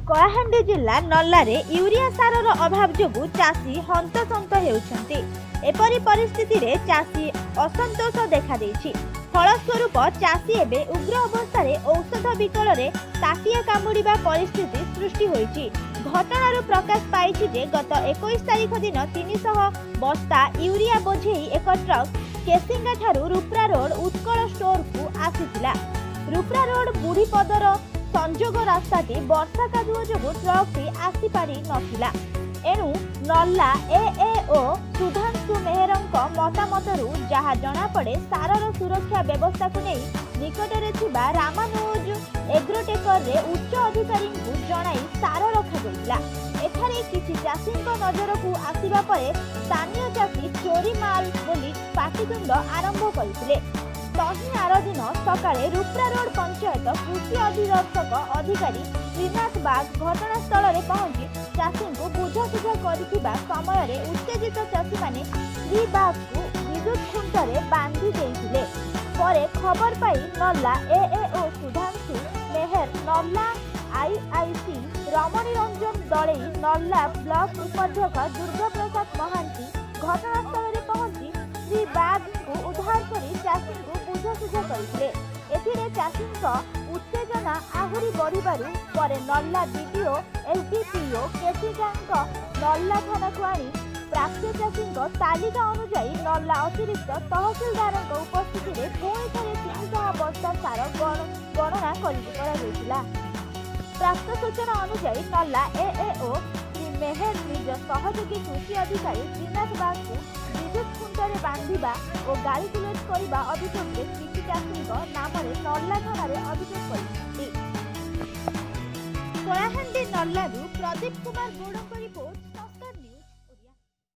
କଳାହାଣ୍ଡି ଜିଲ୍ଲା ନର୍ଲାରେ ୟୁରିଆ ସାରର ଅଭାବ ଯୋଗୁଁ ଚାଷୀ ହନ୍ତସନ୍ତ ହେଉଛନ୍ତି। ଏପରି ପରିସ୍ଥିତିରେ ଚାଷୀ ଅସନ୍ତୋଷ ଦେଖାଦେଇଛି। ଫଳସ୍ୱରୂପ ଚାଷୀ ଏବେ ଉଗ୍ର ଅବସ୍ଥାରେ ଔଷଧ ବିକଳରେ ତାଟିଆ କାମୁଡ଼ିବା ପରିସ୍ଥିତି ସୃଷ୍ଟି ହୋଇଛି। ଘଟଣାରୁ ପ୍ରକାଶ ପାଇଛି ଯେ ଗତ 21 ତାରିଖ ଦିନ 300 ବସ୍ତା ୟୁରିଆ ବୋଝେଇ ଏକ ଟ୍ରକ୍ କେସିଙ୍ଗାଠାରୁ ରୁପ୍ରା ରୋଡ ଉତ୍କଳ ଷ୍ଟୋରକୁ ଆସିଥିଲା। ରୁପ୍ରା ରୋଡ ବୁଢ଼ୀପଦର ସଂଯୋଗ ରାସ୍ତାଟି ବର୍ଷା କାଦୁଅ ଯୋଗୁଁ ଟ୍ରକ୍ଟି ଆସିପାରି ନଥିଲା। ଏଣୁ ନର୍ଲା ଏଏଓ ସୁଧାଂଶୁ ମେହେରଙ୍କ ମତାମତରୁ ଯାହା ଜଣାପଡ଼େ, ସାରର ସୁରକ୍ଷା ବ୍ୟବସ୍ଥାକୁ ନେଇ ନିକଟରେ ଥିବା ରାମାନୁଜ ଏଗ୍ରୋଟେକରେ ଉଚ୍ଚ ଅଧିକାରୀଙ୍କୁ ଜଣାଇ ସାର ରଖାଯାଇଥିଲା। ଏଠାରେ କିଛି ଚାଷୀଙ୍କ ନଜରକୁ ଆସିବା ପରେ ସ୍ଥାନୀୟ ଚାଷୀ ଚୋରି ମାଲ ବୋଲି ପାଟିତୁଣ୍ଡ ଆରମ୍ଭ କରିଥିଲେ। ତହିଁ ଆରଦିନ ସକାଳେ ରୁପ୍ରା ରୋଡ ପଞ୍ଚାୟତ କୃଷି ଅଧିଦର୍ଶକ ଅଧିକାରୀ ତ୍ରିନାଥ ବାଗ ଘଟଣାସ୍ଥଳରେ ପହଞ୍ଚି ଚାଷୀଙ୍କୁ ବୁଝାସୁଝା କରିଥିବା ସମୟରେ ଉତ୍ତେଜିତ ଚାଷୀମାନେ ଶ୍ରୀ ବାଗଙ୍କୁ ବିଦ୍ୟୁତ ଖୁଣ୍ଟରେ ବାନ୍ଧି ଦେଇଥିଲେ। ପରେ ଖବର ପାଇ ନର୍ଲା ଏଏଓ ସୁଧାଂଶୁ ମେହେର, ନର୍ଲା ଆଇଆଇସି ରମଣୀ ରଞ୍ଜନ ଦଳେଇ, ନର୍ଲା ବ୍ଲକ ଉପାଧ୍ୟକ୍ଷ ଦୁର୍ଗାପ୍ରସାଦ ମହାନ୍ତି ଘଟଣାସ୍ଥଳରେ ପହଞ୍ଚି ଶ୍ରୀ ବାଗଙ୍କୁ ଉଦ୍ଧାର କରି ଚାଷୀଙ୍କୁ ବୁଝାସୁଝା କରିଥିଲେ। ଏଥିରେ ଚାଷୀଙ୍କ ଉତ୍ତେଜନା ଆହୁରି ବଢ଼ିବାରୁ ପରେ ନର୍ଲା ବିଡିଓ, ଏସ୍ଡିପିଓ କେସିଙ୍ଗାଙ୍କ ନର୍ଲା ଥାନାକୁ ଆଣି ପ୍ରାପ୍ୟ ଚାଷୀଙ୍କ ତାଲିକା ଅନୁଯାୟୀ ନର୍ଲା ଅତିରିକ୍ତ ତହସିଲଦାରଙ୍କ ଉପସ୍ଥିତିରେ ପୁଣି ଥରେ 300 ବସ୍ତା ସାର ଗଣନା କରାଯାଇଥିଲା। ପ୍ରାପ୍ତ ସୂଚନା ଅନୁଯାୟୀ ନର୍ଲା ଏଏଓ ଶ୍ରୀ ମେହେର ନିଜ ସହଯୋଗୀ କୃଷି ଅଧିକାରୀ ତ୍ରିନାଥ ବାଗଙ୍କୁ ବିଦ୍ୟୁତ ଖୁଣ୍ଟରେ ବାନ୍ଧିବା ଓ ଗାଳିଗୁଲଜ କରିବା ଅଭିଯୋଗରେ କିଛି ଚାଷୀଙ୍କ ନାମରେ ନର୍ଲା ଥାନାରେ ଅଭିଯୋଗ କରିଛନ୍ତି। କଳାହାଣ୍ଡି ନର୍ଲାରୁ ପ୍ରଦୀପ କୁମାର ଗୌଡ଼ଙ୍କ ରିପୋର୍ଟ, ସଂସ୍କାର।